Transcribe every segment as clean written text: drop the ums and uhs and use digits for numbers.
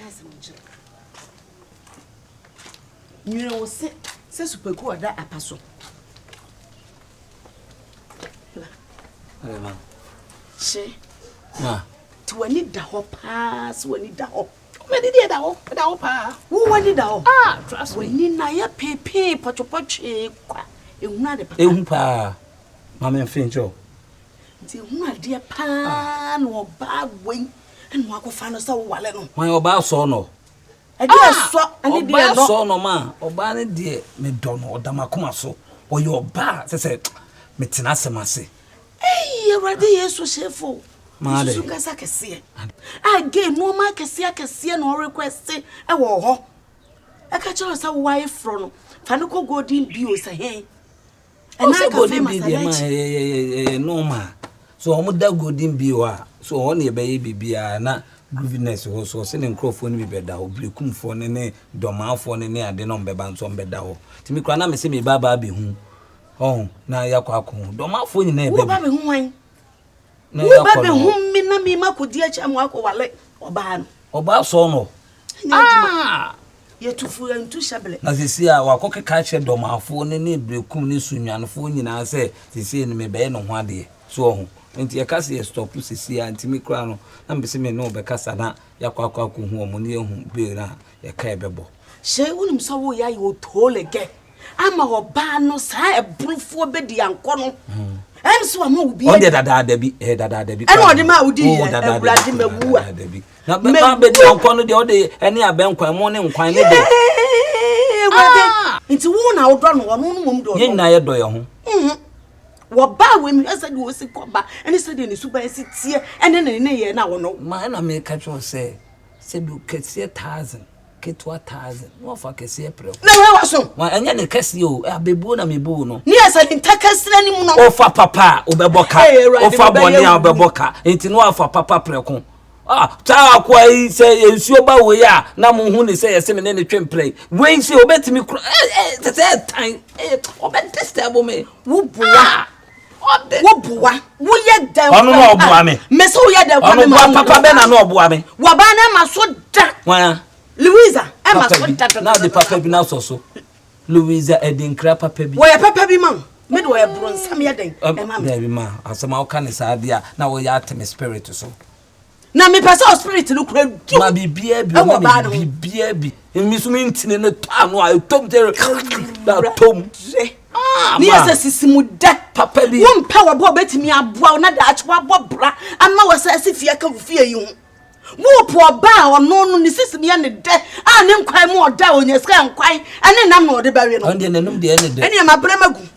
menka asɛm nkyerɛ. Nwene wo se sɛ supaku a ɔda apa so. Hye. Nti w'ani da hɔ paa sɛ w'ani da hɔ. M'ani deɛ da hɔ, ɛda hɔ paa. Wo w'ani da hɔ? Ah, trust me. W'ani na yɛ peepee pɔtwepɔtwee kwa. Ehunu ade papa. Ehu paa. Maame mfe nkyerɛ wo. Nti ehunu adeɛ paa na ɔbaa wei ɛna wakɔfa no sɛ wowale no. Hwan ɔbaa sɔɔ no? Ɛdeɛ sɔ ɛne deɛ nɔ. Ɔbaa sɔɔ no ma ɔbaa no deɛ medɔ no ɔda m'akoma so. Ɔyɛ ɔbaa sɛ sɛ metena asɛm ase. Ei Awurade Yesu hyefo. Susu kasa kɛseɛ. A gay nneɛma akɛseɛ akɛseɛ na ɔrequest ɛwɔ hɔ. Ɛka kyerɛ sɛ wo ayeforɔ no fa no kɔ Golden Bio sɛ he. Ɛna sɛ Golden Bio deɛ ma ɛyɛ normal. So wɔn da Golden Bio a so wɔn na yɛbɛyɛ biribiara na grooviness hɔ so ɔsɛ ne nkurɔfoɔ no bi bɛda hɔ berekumfoɔ no ne dɔmaafoɔ no ne ade na wɔn bɛba nso wɔn bɛda hɔ. Tumi koraa na me sɛ me ba ba abɛhu. Ɔho, na yɛakɔ akɔ ho. Dɔmafoɔ nyinaa ɛbɛ bi. Woba bɛhu hwan? Woba bɛhu me na me ma kɔdi akyi ama wakɔwale ɔbaa no. Ɔbaa sɔɔ no. Ah! Yɛtu fo yɛntu hyɛbele. Na sisi a wakɔ keka akyerɛ dɔmafoɔ no ne berekum ne sunyanfoɔ nyinaa sɛ sisi no mebɛyɛ ne ho adeɛ. So ɔho. Nti yɛka sɛ yɛ stop sisi a nti me koraa no na mepɛ sɛ me ne wo bɛkasa na yɛakɔ akɔ akɔhu wɔn na yɛahu bail no a yɛka yɛbɛbɔ. Hyɛ wonim sɛ woyɛ ayɛ otoole gɛ. Ama ɔbaa no saa ɛborofoɔ bɛdi ankɔ no ɛm sɛ wama wo bi ɔdeɛ dadaada bi ɛyɛ dadaada bi ɛna ɔde ma wodi yɛ awurade mawu a na bɛma bɛdi ankɔ no deɛ ɔde ɛne abɛnkwan ɛmo ne nkwan ne deɛ awurade ah! Nti wo na wodɔ no ɔno no mmom dɔ yɛn nyinaa yɛdɔ yɛn ho mhm. Wɔbaa wɔ mu hwɛ sɛdeɛ ɔsi kɔba ɛne sɛdeɛ ne suban si teɛ ɛne ne ne yɛ na wɔno ma ɛna meka kyerɛ sɛ sɛbi kɛseɛ thousand Ketewa thousand na wafa kɛseɛ prɛko. Na wei waso. Wa ɛnyɛ ne kɛseɛ o abebuo na mebu no. Ne yɛ sɛ ne ntakasira ne mu no. Ofa papa a wobɛbɔ ka. Ofa bɔne a wobɛbɔ ka. Nti na wafa papa prɛko. Ah, saa akoa yi sɛ nsuo ba wei a na mo hu ne sɛ yɛsɛ me ne ne twe mprɛ yi. Wei sɛ obɛtumi kura ɛ ɛ sɛ sɛ ɛtan ɛ ɔbɛ disturb me. Wo boa. Ah, wo boa. Woyɛ dɛn. Ɔno na ɔboa me. Mɛ sɛ woyɛ dɛn kwa me ma. Ɔno boa papa bɛ na na ɔboa me. Wɔbaa na ma so da. Wɔn Louisa ɛma so da da. Na ɔde papa bi na asɔ so. Louisa ɛde nkira papa bi. Wɔyɛ papa bi ma wo. Me de wɔyɛ bronsam yɛ dɛn ɛma me. Dɛbi ma asɛm a woka ne saa deɛ a na wɔyɛ ate me spirit so. Na mepɛ sɛ ɔspirit no kura du. Ma biribiara bi ɛwɔ baa no ho. Biribiara bi. Emi so me ntini no tɔ ano a ɛtɔm sɛ na tɔm. Ah, ne yɛ sɛ sisi mu dɛ. Papa bi. Wompɛ wɔ bɔ obetumi aboa wo na daakye wabɔ bra ama wɔ sɛ asi fie aka wo fie yi ho. Wopo ɔba a ɔno no ne sisi mu yɛ ne dɛ a ne nkwan mu ɔda a onya sika nkwan ɛne nam na ɔde bɛwe no. Ɔno deɛ n'anum deɛ ɛne dɛ. Ɛne mabrɛ magu.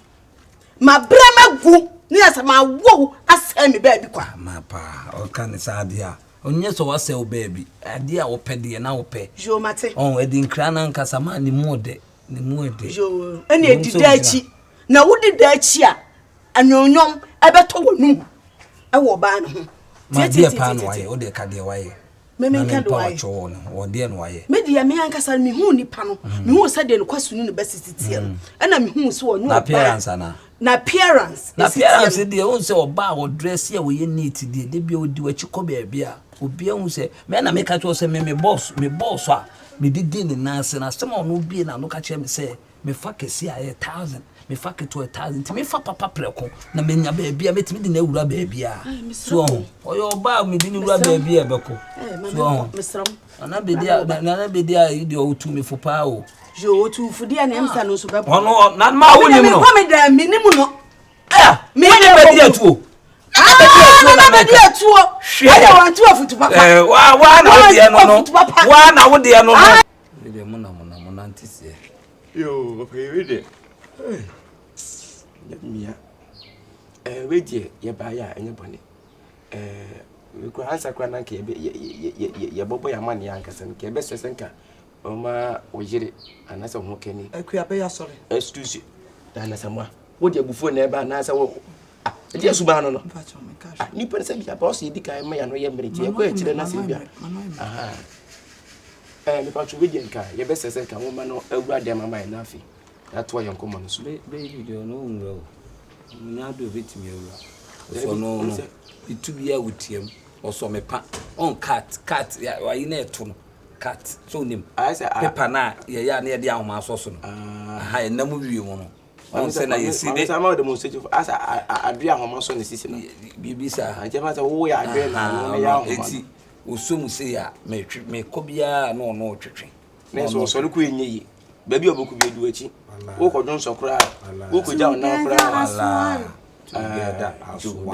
Mabrɛ magu ne yɛ sɛ mawo asɛe me baabi kwa. Ma paa ɔka ne saa adeɛ a ɔnyɛ sɛ wasɛe wo baabi adeɛ a wopɛ deɛ na wopɛ. Yoo mate. Ɔn ɛde nkira no ankasa ma ne mu ɔdɛ ne mu ɛdɛ. Yoo ɛne ɛdi da akyi na wodi da akyi a anuonyam ɛbɛtɔ w'anum ɛwɔ ɔbaa no ho. Ma deɛ paa na wayɛ wode ka deɛ wayɛ. Me me nka de wayɛ. Me deɛ me ankasa me hu nipa no mm. me hu sɛ deɛ no kwasu ne ne bɛ sisi teɛ no mm. ɛna me hu sɛ ɔnyɛ ɔbaa. Na appearance ana. Na appearance. Na appearance deɛ ohun sɛ ɔbaa a ɔdrɛsi a ɔyɛ neat deɛ de bi a ɔdi w'akyi kɔ baabi a obi ahu sɛ mɛ na meka kyerɛ sɛ me me boss me boss a me didi ne nan ase na asɛm a ɔno bie na ano ka kyerɛ me sɛ Mefa kɛseɛ a ɛyɛ thousand, mefa ketewa ɛyɛ thousand, nti mefa papa prɛko na menya baabi a mɛtumi de no awura baabi a. So ɔho, ɔyɛ ɔbaa a mede no wura baabi a ɛbɛkɔ. So ɔho, nana bedi a nana bedi a yi deɛ ɔtu me fo paa o. Yo, otu fo deɛ na ɛmsa no nso bɛbɔ. Ɔno na ma wo nim no. Mekɔ me dan mi nim no. Eh, me ne bedi atuo. Ah, nana bedi atuo. Hwɛ. Ɛyɛ wɔn tu afutu papa. Eh, wa wa na wo deɛ no no. Wa na wo deɛ no no. Wei deɛ mo na mo na mo nante seɛ. Yoo papa yi wei deɛ hey nyɛ mmea ɛɛ wei deɛ yɛbaeɛ a ɛnyɛ bɔne ɛɛ wei koraa ansa koraa na nka yɛbɛ yɛ yɛ yɛ yɛ yɛbɔbɔ yɛn amanneɛ ankasa no nka yɛbɛsrɛ sɛ nka ɔma wo yere anaasɛ wo ho kani. Akua bɛyɛ asɔre. Excuse Nana Wode abufuo na ɛba anaasɛ wo ah ɛdeɛ suban no no ah nipa no sɛ bia ba ɔsɛ yɛdi kan ma yɛano yɛ mmerɛ nti yɛkɔ akyirɛ na sɛ bia aha ɛɛ nipa two wei nka yɛbɛsɛ sɛ nka woma no awura dɛm ama yɛn afei yɛatoa yɛn nkɔmmɔ no so. Bɛyi deɛ ɔno nwura o ɔnya ade ɔbɛtumi awura ɔsɔ no no ɛtu bi a wɔtiam ɔsɔ me pa ɔn cat cat wayi na ɛto no. cut sɛ wonim paper no a yɛyɛ a na yɛde ahoma asɔ so no aha ɛnam wie mu no ɔn sɛ na yɛsi de sama demonstration asa adoe ahoma sɔ ne sisi no biribi saa nkyɛn fa sɛ woyɛ adoe na ano no yɛ ahoma eti wɔsɔ mu sei a metwe mekɔ biara na ɔno ɔtwetwe na nso ɔsɔre kɔ ɛnyɛ yie baabi a ɔbɛkɔ bi adu akyi wokɔdwo nsɔ koraa wokɔgya wo nan koraa together as one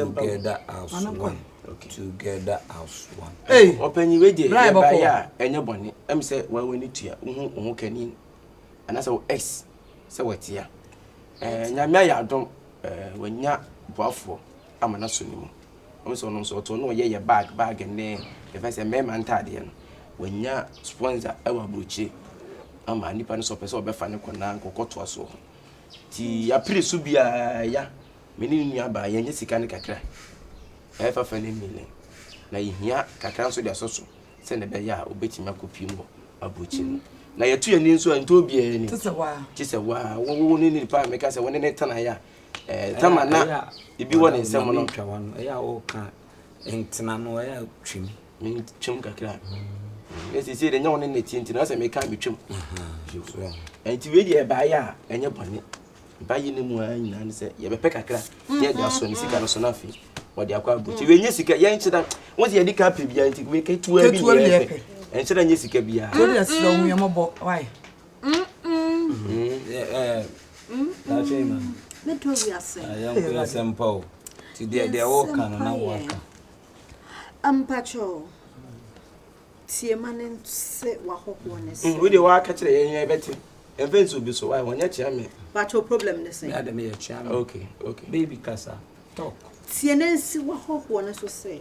together as one together as one. Ɔpanyin wei deɛ yɛbaeɛ a ɛnyɛ bɔne ɛm sɛ w'ani tua wohu wo ho kani anaasɛ wo ex sɛ watia nyame ayɛ adom wanya boafoɔ ama no asɔ ne mu ɔmo sɛ ɔno nso ɔtɔ na ɔyɛ yɛ bag bag ne yɛfɛ sɛ mmarima ntaadeɛ no wanya sponsor ɛwɔ aburokyire ama nipa no sɛ ɔpɛ sɛ ɔbɛfa ne kɔ na nkɔkɔ toa soɔ nti yɛapere so biara ya me ne ne nua baa yɛnyɛ sika no kakra ɛyɛ fafa ne million na yɛhia kakra nso de asɔ so sɛnea ɛbɛyɛ a obetumi akɔpue mu wɔ aburokyire no. Na yɛto yɛn ani nso a, ntɔ obiara ani. Te sɛ waa. Wo ne nipa a meka sɛ wo ne ne tenaeɛ a, eh, tama na ebi wɔ ne nsam no. Ɛyɛ a woka ntena no, ɛyɛ a twam. Mentwam kakra. Na sisi de nyɛ wo ne ne tie nti na sɛ meka metwam. Nti wei deɛ ɛbaeɛ a ɛnyɛ bɔne. Ba yi no mu ara nyinaa ne sɛ yɛbɛpɛ kakra na yɛde asɔ ne sika no so no afei wɔde akɔ aburokyi wei nyɛ sika yɛn nkyerɛ wɔn sɛ yɛde ka pɛ biara nti wei ketewa bi na yɛpɛ ɛnkyerɛ nyɛ sika biara. Wei deɛ srɛ wo yɛmɔbɔ why. Mɛdɔ wiase. Yɛnko yɛsɛm pa o. Ti deɛ deɛ wɔka no na wɔaka. Mpakyɛw. Tie ma ne nse w'ahɔhoɔ ne se. Wo deɛ w'aka kyerɛ yɛn yɛn bɛte. Ɛmfa nsi obi so why wɔnyɛ kyea me. Pacho problem ne sɛn. Me ade meyɛ kyea me. Okay okay. Baby kasa talk. Tie na nsi w'ahɔhoɔ no so sɛ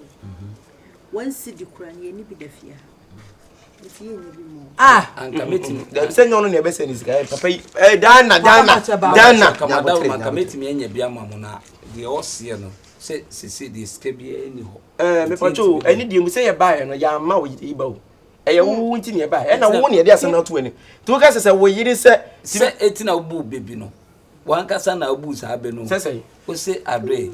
wɔn cedi kura no yɛnni bi da fie ha nti yɛnnya bi mmɔ. Ah! Anka mɛtumi. Dabi sɛ nyɛ ɔno na ɛbɛsɛ ne sika papa yi eh Ghana Ghana Ghana. Kamadawoma anka mɛtumi anya bi ama mo na deɛ ɔseɛ no sɛ sese deɛ sika biara nni hɔ. Ɛɛ mepatwo o, ɛne deɛ mu sɛ yɛbaeɛ no yɛamma wo yi ba o. Ɛyɛ wo wo nti na yɛbaeɛ. Ɛna wo na yɛde asɛm no ato w'anim. Nti woka sɛ sɛ wo yere sɛ. Sɛ eti na wobuu bɛ bi no, w'ankasa na wobuu saa bɛ no. Sɛ sɛn? Wose adoe,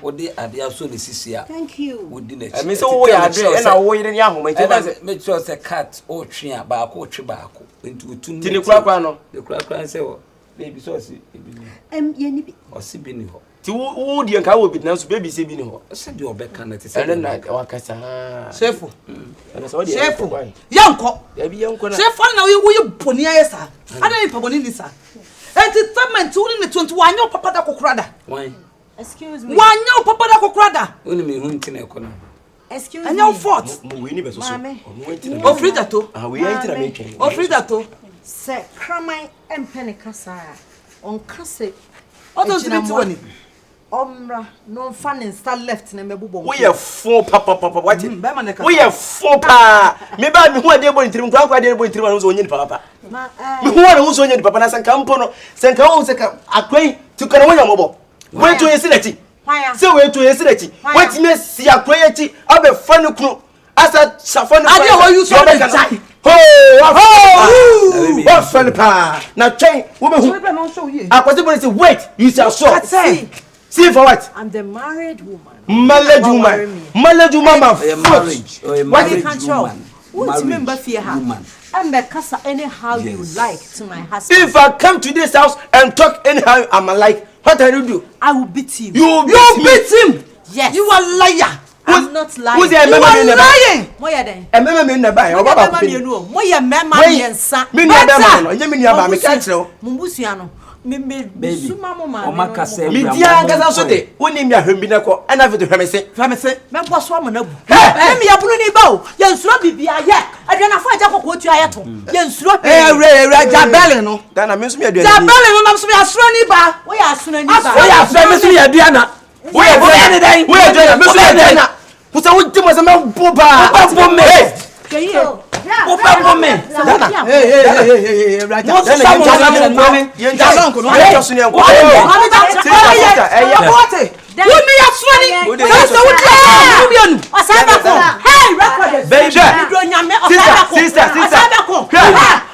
wode adeɛ asɔ ne sisi a, wodi n'akyi. Ɛmi sɛ woyɛ adoe ɛna wo yere ne ahoma nti woka sɛ. Ɛna mekyerɛ sɛ cat wotwe a baako retwe baako nti otu no. Nti ne korakora no. Ne korakora no sɛ wɔ baby sɛ ɔse ebi ni hɔ. Ɛm yɛnni bi. Ɔse bi ni hɔ. Ti wo wo deɛ nka wɔ bi nanso baby sɛ bi ni hɔ. Sɛ deɛ ɔbɛka no te sɛ ɛno na wakasa haa. Sefo. Ɛno sɛ ɔdeɛ Sefo. Yɛnkɔ. Dabi yɛnkɔ na. Sefo na woyɛ woyɛ bɔne ayɛ saa. Ada nipa bɔne ni saa. Enti tɛmɛnti wo ne ne to nti wanyɛ wo papa da kokora da. Wan. Excuse me. Wanyɛ wo papa da kokora da. Wo ne me hu nti na ɛkɔ no. Excuse me. Ɛnyɛ wo fault. Mo wei ni bɛ soso. Maame. Ɔno nti na. Ofiri da to. Ah wei nti na metwɛn. Ofiri da to. Sɛ kraman mpɛ ne kasa a, ɔnka sɛ Ɔtɔ nso bi ti wɔ ne. Ɔmmra na ɔmfa ne nsa left na mmɛbobɔ Woyɛ fo papapapa wate. Mm, bɛrima na ɛkasa. Woyɛ fo paa. Me ba me hu adeɛ bɔ ne tirim nkora nkora adeɛ bɔ ne tirim a sɛ ɔnyɛ nipa papa. Ma ɛɛ. Me hu a ne ho sɛ ɔnyɛ nipa papa na sɛ nka mpo no sɛ nka wɔn sɛ ka akora yi ti kora wɔnyɛ mmɔbɔ. Wɔatu yɛ si n'akyi. Sɛ wɔatu yɛ si n'akyi. Wɔatumi asi akora yi akyi abɛfa ne kunu asa safa ne Adeɛ a wɔyi so ɔde gyae. Hoo wafɛ no paa na twɛn wobɛhu akwasi bɔne sɛ wait you shall saw see for what I'm the married woman. married woman married woman my foot marriage What woman Wontumi mba fie ha ɛmmɛkasa anyhow you like to my husband. If I come to this house and talk anyhow I'm like what are you do? I will beat you. You will beat, You me. beat him. Yes. You are liar. I'm not lying. Who say You are lying. Mo yɛ dɛn? Ɛmɛmɛ mi nna ba yɛ ɔba baako Mo yɛ mmarima mmienu o. Mo yɛ mmarima mmiɛnsa. Me nua bɛrima no ɛnyɛ me nua baa mi ka kyerɛ wo. Mo busua no. Me me Baby, suma mo maame ɔma no. kasa Me awura di mo ankasa nso nkɔe. de wo ni mi ahwɛ mi na kɔ ɛna afei de hwɛ me se. Hwɛ me se. Mɛbɔ so ama no abu. Hɛ! Ɛmi yɛ bunu ni ba o. Yɛn nsuro biribi ayɛ. Aduanafo agya kɔkɔɔ tua yɛ to. Yɛn nsuro hwee. Ee awura awura gya bɛlin no. Ghana mi nso mi aduane Gya ni. bɛlin no nam so mi asoro ni ba. Woyɛ asono ni ba. Woyɛ asoro mi nso mi aduana. Woyɛ Wobɛyɛ ne dɛn? Woyɛ aduana mi nso mi Wobɛyɛ dɛn? aduana. Wosɛ wodi mo sɛ mɛ bo paa. Wobɛbo me. Hwɛ yie. Wobɛbo me. Ghana. Ee ee ee ee awura gya. Mo sisa mo nsa mo Maame Yɛn gya sɔnko no. Yɛn twa so ne yɛn kɔ. Maame gya Sister, sister, ɛyɛ. Ɔbɔte. Wo ni asoro ni. Sɛ sɛ wo di asoro ni mmienu. Ɔsan bɛko. Hey record. Baby. Meduro nyame ɔsan Sister, bɛko. sister, sister. Ɔsan bɛko. Hwɛ.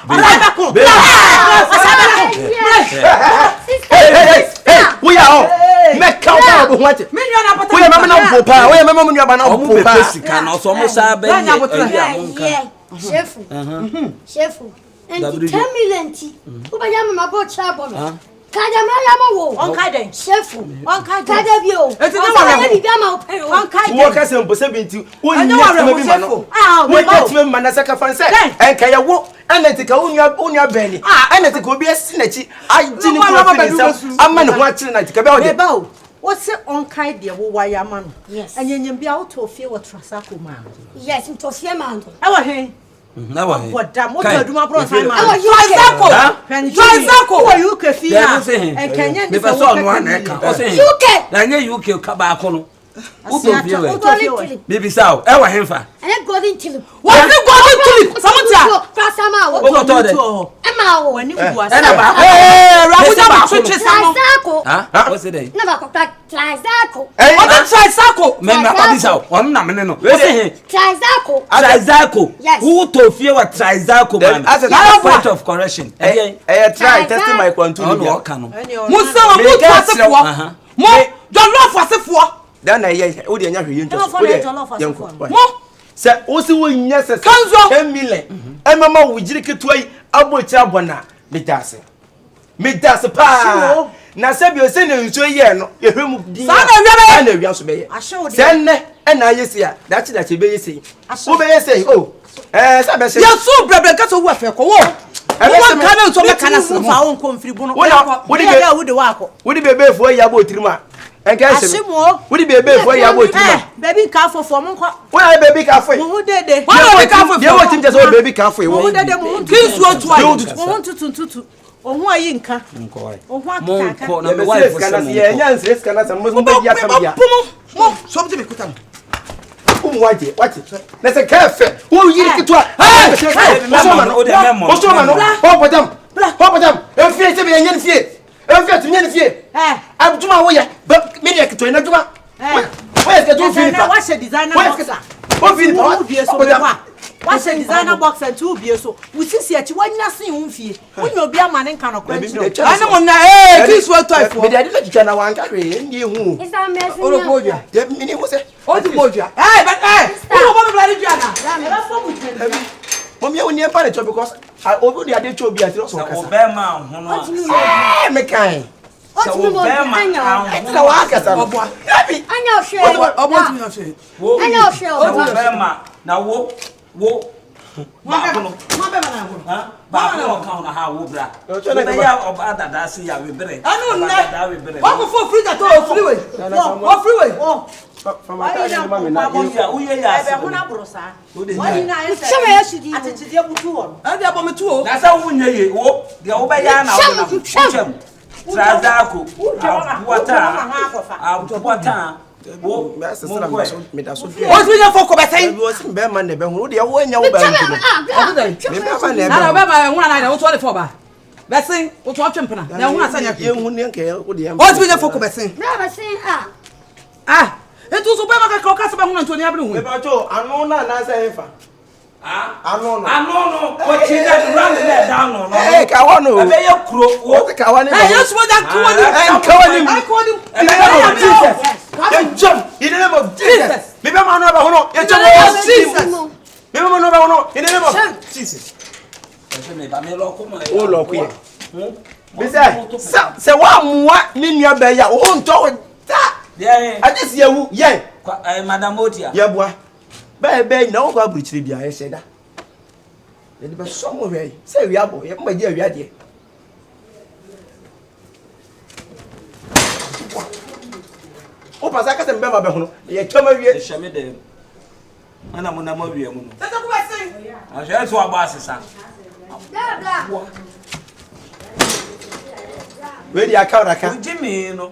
Ɔsan bɛko. Ɔsan bɛko. Hey, hey, hey, hey, woyɛ hɔ. Mɛka wo paa wo ho ate. Me nua na apata. Woyɛ mɛmɛ na bo paa. Woyɛ mɛmɛ mu nua ba na Ɔmo bo bɛpɛ paa. sika na ɔsɛ ɔmo saa bɛyɛ Bɛnya abotrɛ. ɛyi a mo nka. Sefo. Sefo. Nti 10 million nti wobɛyɛ ama mabɔ kyerɛ abɔ no. Kada mɛyɛ ama wo. Ɔnka dɛn? Sefo. Ɔnka dɛn? Kada bi o. Eti ne wɔrɛ ho. Biribi ama wo pɛ o. Ɔnka dɛn? Wɔ kasa mpo sɛ bi nti wonyɛ tuma bi ma no. Wonyɛ tuma bi ma no sɛ kafa nsɛ ɛnka yɛ wo ɛna nti ka wo nua wo nua bɛn ni ɛna nti ka obi asi n'akyi agye ne kuro fi ne nsam ama ne ho akyere na nti ka bɛ ɔde. Meba o, wose ɔnkae deɛ wowayɛ ama no. Yes. Anyanyam bi a wotɔɔ fie wɔ Trasaco maa no. Yes, ntɔ fie maa no. Ɛwɔ he? Ɛwɔ he? Bɔ dam, wotɔ adwuma borɔsan maa no. Ɛwɔ UK. Trasaco. Trasaco. Wɔ UK fie a, ɛnkɛnyɛ ne sɛ wopɛ million. UK. Na ɛnyɛ UK ka baako no. Wotɔ fie wɔ. Golden tulip. Bibisa o, ɛwɔ he fa? Ɛnyɛ golden tulip. Wɔsi golden tulip. Samutia. Trasama wo. Wokɔtɔ dɛ. Ɛma wo. Ɛna baako. Ee, rabuja mi twitwi samo. Trasaco. Wɔsi dɛ. Na baako kura Trasaco. Wɔsi Trasaco. Mɛ mɛ akɔbisa o, ɔno na mene no. Wɔsi he? Trasaco. Trizaco. Yes. Wotɔ fie wɔ Trizaco man. Asɛ Point of correction. Ɛyɛ. Ɛyɛ try testing my quantum. Ɔno ɔka no. Musa wa mu tu asefoɔ. Mo jɔlɔfo asefoɔ. Dan na ɛyɛ wo deɛ nya hwɛ yɛ ntwa so wo deɛ yɛn kɔ. Mo. Sɛ wosi wo nyɛ sɛ Kanzo. 10 million ɛmɛma wo yiri ketewa yi abɔ akyire abɔ na meda ase meda ase paa na sɛ bi sɛ ne nsuo yɛ no yɛhwɛ mu din Saa na awia bɛyɛ. saa na awia nso bɛyɛ sɛ nnɛ ɛna ayɛ sei a dakye dakye bɛyɛ sei wobɛyɛ sei o ɛɛ sɛ bɛhyɛ Yɛsu brɛbrɛ kasa wu afɛ kɔ wo. Wọ́n nka ne nso bɛka na sere Fa ho. wo nkɔ mfiri bono. Wo na- wo de Bɛyɛ bɛ- dɛ wode woakɔ. wode bebeefoɔ yi abɔ otirim a ɛnka ɛhyɛ Ahye me mo o. wode bebeefoɔ yi abɔ otirim Eh, a baabi nka afofoɔ mo nkɔ. wona beebi ka afoe Mo ho dede. Wɔn na obi ka afɔ deɛ wɔ tim kyɛ sɛ wɔ beebi ka afoe Mo ho wɔ dede mo ho Ki nsuo tu ayi. ntutu. Mo ho ntutu ntutu. Ohun ayi nka. Ohun akeka. Monkɔ na me yɛbɛsrɛ wife sika sɛ no ase monkɔ. yɛnya nsrɛ sika no asɛm mo bɛdi asɛm bia Mo mo so bi mi kuta no. womu wagye wate na sɛ kaa fɛ woyiri ketewa wosoma no wosoma no ɔbɔdam ɔbɔdam ɛmfie sɛ bɛyɛnyɛ no fie ɛmfie atumi nyɛ no fie adwuma a woyɛ medeɛ ketewa no adwuma woyɛ sika to wofii nipa Wahyɛ designer woyɛ boxer. sika wofii nipa Wo bie so ɔbɔdam mebɔ a. Wahyɛ designer boxer nti wo bie so. Wo sisi akyi wanya sen wo mfie. Wonya obi ama ne nka nɔkorɛ nkyerɛ wo. Ɛne mo na ee ki nsuo tu ayifoɔ. mede ade no twitwa na wanka hwee ɛndeɛ hu Isa mɛsi Ɔlɔkɔ odua. mene hu sɛ O ti mo odua. Ɛɛ bɛ ɛɛ. Wọ́n bɔ mi bila ni dua na. Ɛbɛfɔ mu twɛn. mɔmyɛ wo nneɛma ne kyɛ because obi de ade kyɛ obi a nti na ɔsɛ Sɛ wo ɔkasa bɛrima ahono a. ɛɛ mekae Sɛ wo bɛrima ɛnti na ahono. waakasa no Ɔboa. dabi Anya ɔhwɛ. Ɔbɔ ti mi ɔhwɛ. Wo. Anya ɔhwɛ Sɛ wo ɔbɔ. bɛrima na wo wo baako no. Wọ́n bɛ ma na ahoro. Ha? Baako na ɔka ho na ha wo bra. Ɔtɔ na Wobɛyɛ ɔbaa dada se yɛ aweberɛ. Ɛnu Ɔbaa nnɛ dada aweberɛ. wọ́n kò fún ofiri jàtọ̀ ofiri wei. Ofiri wei. Woyɛ yɛ ase. Ɛbɛ ho na boro saa. Wode Wɔn nyinaa ayɛ sɛ Nkyɛn yɛ sudi. akyekyedeɛ butu wɔ no. Ɛdi abɔ mi tu o. Na sɛ wonyɛ yie wo deɛ wobɛyɛ a na Nkyɛm, wonam. nkyɛm. Nkyɛm. Trazaco. Aboata. Aboata. Wo monkɔɛ. meda so O ti mi yɛ fɔ kɔbɛsɛn. wɔsi bɛrima na ɛbɛhu wo deɛ woanya wo bɛrima nti no me bɛrima na Nana ɛbɛhu ɔbɛ ma ehun anan na wotɔ de fɔ ba. Bɛsɛn wotɔ ɔtwe mpena na ehun asɛn yɛ. yɛhu ne nkɛ wo deɛ O ti mi yɛ fɔ kɔbɛsɛn. Bra bɛsi a. Ah etu so bɛɛ ma kaka ɔka sɛ bɛ hun na ntoni abiri hun. mepatwo ano no anaasɛ ɛmfa ano no Ano no wɔkyi dɛ run ne ɛda ano no. Ɛɛ, kawa no o. Ɛbɛyɛ kuro wo. Wɔte kawa ne Ɛ Yesu mo da nkawa ni. Nkawa ni mu. Nkawa ni mu. In the name of Jesus. Yɛntwam. In the name of Jesus. Me bɛma no abɛho no. In the name of Jesus. Me bɛma no abɛho no. In the name of Jesus. Wo lɔko yɛ. Bisɛ sɛ sɛ woammoa ne nua bɛyɛ a wo ntɔ wo da. Deɛ Agye si yɛwu yɛn. Madam Otia. Yɛboa. Bɛyɛ bɛyɛ nyina wokɔ aburukyire bia yɛhyɛ da. Yɛde bɛsɔ mo hwɛ yi. Sɛ awia bɔ yɛ mo agye awia deɛ. Wo pasa kasa mbɛma bɛho no yɛtwam awie. Ɛhyɛ me dɛm. Ɛna mo nam awia mu no. Tete kɔbɛsɛn. Ahwɛ sɛ wabɔ asesa. Bra bra. Wei deɛ aka wo daka. Wogye me no.